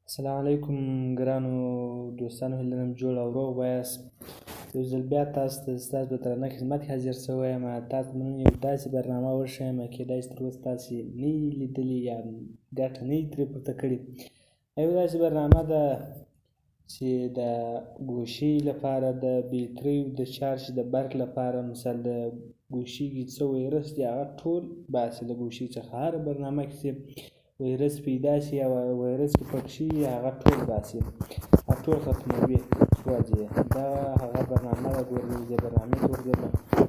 السلام علیکم ګرانو دوستانو، هیله لرم جوړ او روغ وایاست. یو ځل بیا تاسو ته ستاسو په درنه خدمت کې حاضر شوی یم. تاسو ته نن یو داسې برنامه وښیم، کېدای شي تر اوسه تاسې نه یي لیدلي یا ګټه نه یي ترې پورته کړې. یو داسې برنامه ده چې د ګوشي لپاره، د بیتریو د چارج د برق لپاره، مثال د ګوشي کې څه ویروس دی هغه ټول باسي له ګوشي څخه. هره برنامه کې چې ویروس پیدا شي او ویروس کې پټ شي هغه ټول باسي، هغه ټول ختموي، سوځي. دا هغه برنامه ده. ګورئ دې برنامې ته ورځم.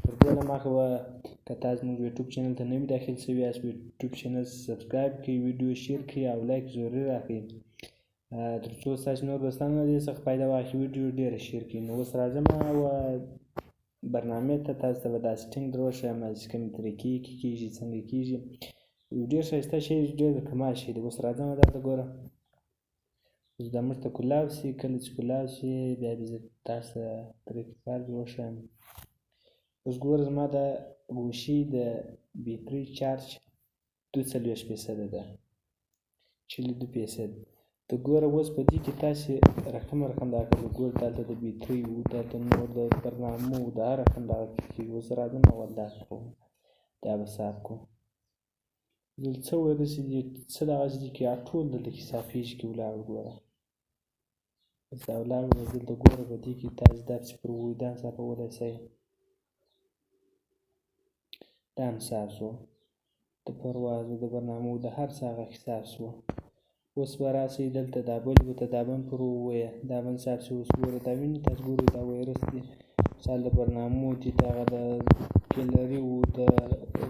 تر دې له مخه به که تاسو زموږ یوټیوب چینل ته نوي داخل شوي یاست، یوټیوب چینل سبسکرایب کړئ، ویډیو شیر کړئ او لایک ضروري راکړئ، تر څو ستاسو نور دوستان له دې څخه فایده واخلي. ویډیو ډېره شیر کړئ. نو اوس راځم او برنامې ته. تاسو ته به دا سیټینګ در وښیم چې کومې طریقې کې کېږي، څنګه کېږي. یو ډېر ښایسته شی، ډېر د کمال شی دی. اوس راځم دلته ګوره، اوس دا موږ ته کولاو شي. کله چې کولاو شي بیا به زه تاسو ته طریقه کار در وښیم. اوس ګوره، زما د ګوشي د بیتري چارج 42% ده، 42%. ته ګوره اوس په دې کې تاسې رقم رقم دا کړل. ګوره دلته د بیتریو، دلته نور د برنامو، د هر رقم دغه کېږي. اوس راځم اول دا کوم، دا به صاف کړو. دلته څه ویروس دي، څه دغسې دي کې ټول دلته کې صافېږي کې ولاړ. ګوره اوس دا ولاړ. اوس دلته ګوره په دې کې تاسې دا پسې پر ووایي، دا هم صافولی شئ. دا هم صاف شو، د پروازو د برنامو د هر څه هغه کې صاف شو. اوس به راسئ دلته دا بل ورته دا بم پر ووایه، دا بم صاف شي. اوس ګوره دا ویني تاسو، ګورئ دا ویروس دی، مثال د برنامو دي، دغه د ګیلري و، د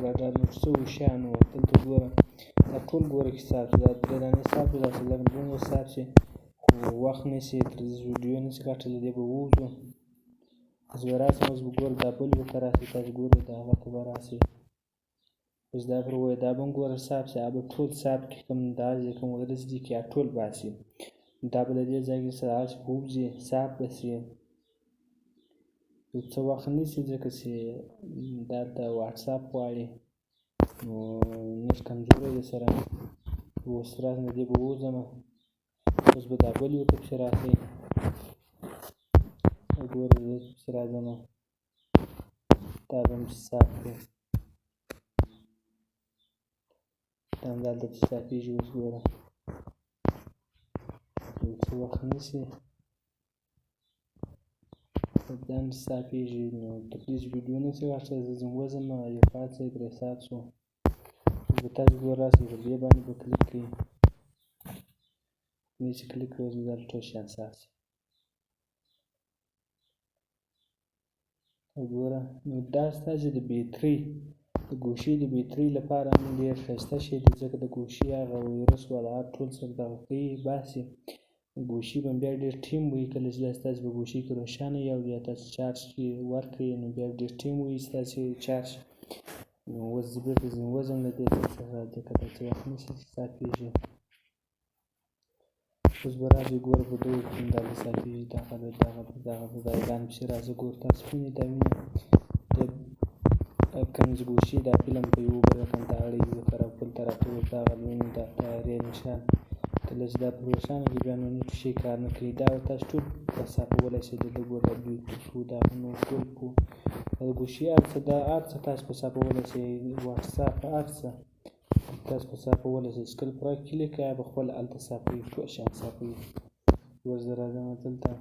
راډار نوټ څه شیانو. دلته ګوره دا ټول ګوره کې صاف شو. دا درې دانې صاف شو. دا څلور بم اوس صاف شي، خو وخت نیسي، تر دې ویډیو نشي غټه، له دې به ووځو. اوس به راسم، اوس به ګوره دا بل ورته راسي. تاسو ګورئ دا هغه ته به راسي. اوس دا پر ووایه، دا به هم ګوره صاف شي. هغه به ټول صاف کړي، کوم داسې کوم ویروس دي کې هغه ټول باسي. دا به له دې ځای کې سره هغسې ووځي، صاف به شي. یو څه وخت نیسي، ځکه چې دلته واټساپ غواړي، نو نېټ کمزوری دی سره. اوس راسم له دې به ووځم. اوس به دا بل یو ته پسې راسئ. ګوره زه پسې راځم، دا به هم پسې صاف کړي. دا هم دلته پسې صافېږي. اوس ګوره یو څه وخت نیسي، دا هم صافېږي. نو تر دې چې ویډیو نه شي غټه، زه ځم وځم. یو پاڅئ پرې صاف شو. اوس به تاسو ګوره راسئ په دې باندې به کلیک کړئ. دې چې کلیک کړئ، اوس به دلته ټول شیان صاف شي. وګوره نو دا ستاسې د بیتري د ګوشي د بیتري لپاره هم ډېر ښایسته شی دی، ځکه د ګوشي هغه ویروس والا ټول سره دغه کوي باسي. ګوشي به بیا ډېر ټیم وي. کله چې دا ستاسې په ګوشي کې روښانه وي او بیا تاسو چارج کې ورکړئ، نو بیا ډېر ټیم وي ستاسې چارج. نو اوس زه بېرته ځم وځم له دې ځای څخه، ځکه دا څه وخت نیسي چې صافېږي. اوس به راشي ګوره په دغو کې هم دلته صافېږي. دغه ده، دغه ده، دغه ده، دا اعلان پسې راځه. ګوره تاسو وینئ، دا وینئ د کوم چې ګوشي دا فلم په یو بل رقم ته اړوي، یو طرف بل طرف ته. اوس دغه وینئ دا طیارې نشان، کله چې دا پر روښانه کړي بیا نو نېټ شی کار نه کوي. دا تاسو ټول په صافولی شئ. دلته ګوره بلوټوث و، دا نور ټول په ګوشي هر څه، دا هر څه تاسو په صافولی شئ. واټساپ هر څه تاسو په صافولی شئ. چې کله پر کلیک کړئ به خپله هلته صافوي، ټول شیان صافوي. اوس زه راځم دلته،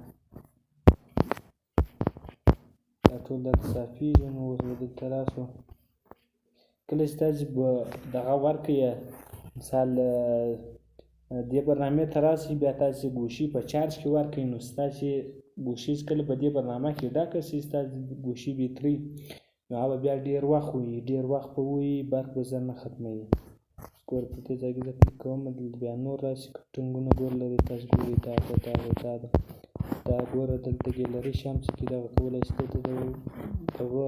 دا ټول دلته صافېږي. نو اوس به دلته راسو. کله چې تاسې به دغه ورکړئ، مثال دې برنامې ته راسئ، بیا تاسې ګوشي په چارج کې ورکړئ، نو ستاسې ګوشي چې کله په دې برنامه کې ډکه شي، ستاسې ګوشي بیتري، نو هغه به بیا ډېر وخت وي، ډېر وخت به وي، برق به زر نه ختموي. ګوره په دې ځای کې زه کلیک کوم، دلته بیا نور راسي کټنګونه ګوره لري. تاسو ګورئ دا ده، دا ده، دا ده، دا ګوره دلته ګیلري شم چې کې دغه کولی شي. دلته دغه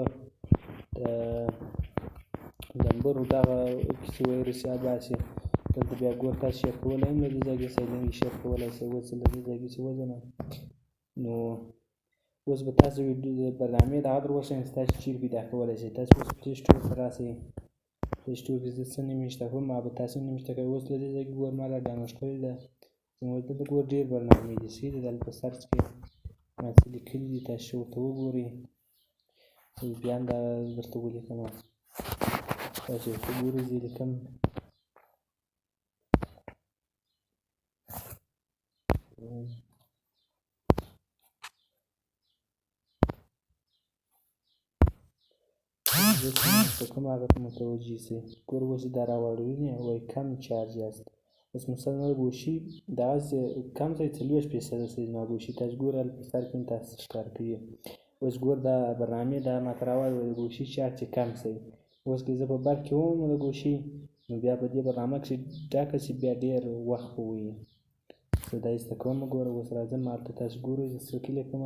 د نمبرو دغه کیسې ویروس یا باسي. دلته بیا ګوره تاسو شیر کولی هم له دې ځای کې سیلینګ شیر کولی شئ. اوس له دې ځای کې چې وځم، نو اوس به تاسو د برنامې دغه در وښیم چې تاسو چېرې پیدا کولی شئ. تاسو اوس پلی سټور ته راسئ. پلی سټور کې زه څه نشته کوم، ما به تاسو نشته کوي. اوس له دې ځای کې ګوره ما دا ډاونلوډ کړې ده. زموږ دلته ګور ډېر برنامې دي، صحیح ده. دلته په search کې ما څه لیکلي دي، تاسو ورته وګورئ. زه بیا هم دا درته ولیکم، تاسو ورته ګورئ، زه لیکم. په کوم هغه ته متوجه سئ. ګور اوس دا راواړوي، وایي کم چارج یاست. اوس مثلا ګوشي دغسې کم ځای 40% سئ زما ګوشي. تاسو ګورئ هلته په سر کې هم تاسو ښکاره کوي. اوس ګور دا برنامې دا ماته راواړوي، وایي ګوشي چارج یې کم سئ. اوس که زه په برق کې وم د ګوشي، نو بیا په دې برنامه کښې ډکه سي، بیا ډېر وخت به وي. زه دا ایسته کوم. ګوره اوس راځم هلته، تاسو ګورئ زه څه کې لیکم.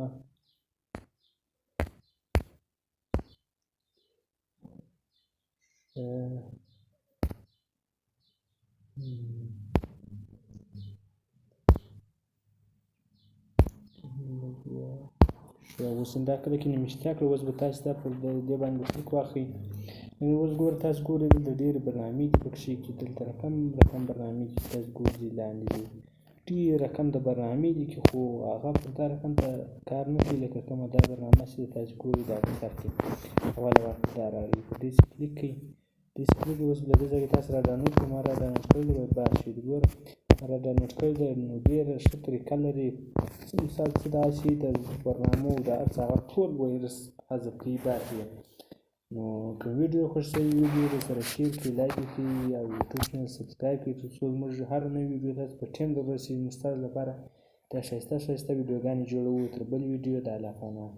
اوس دا کله کې نمشتیا کړه، اوس به تاسو ته پر دې باندې کلیک واخلئ. اوس ګوره تاسو ګورئ دلته ډېرې برنامې دي پکښې کې، دلته رقم رقم برنامې دي چې تاسو ګورئ لاندې دي ډېر رقم د برنامې دي کې، خو هغه پر دا رقم ته کار نه کوي لکه کومه دا برنامه چې تاسو ګورئ دا په سر کې اوله ورته دا راوړي. په دې چې کلیک کړئ، دې چې کلیک اوس له دې ځایه تاسو را ډاونلوډ کړئ. ما را ډاونلوډ کړی دی، باید شي ګوره ما را ډاونلوډ کړی دی، نو ډېره ښه طریقه لري. څه مثال څه داسې د برنامو د هر څه هغه ټول وایرس حذف کوي باسي. نو که ویډیو خوښ شوې، ویډیو در سره share کړئ، like یې کړئ او YouTube channel subscribe کړئ، تر څو موږ هر نوې ویډیو تاسو په ټیم در ورسېږي. موږ ستاسو لپاره دا ښایسته ښایسته ویډیوګانې جوړوو. تر بل ویډیو د الله په امان.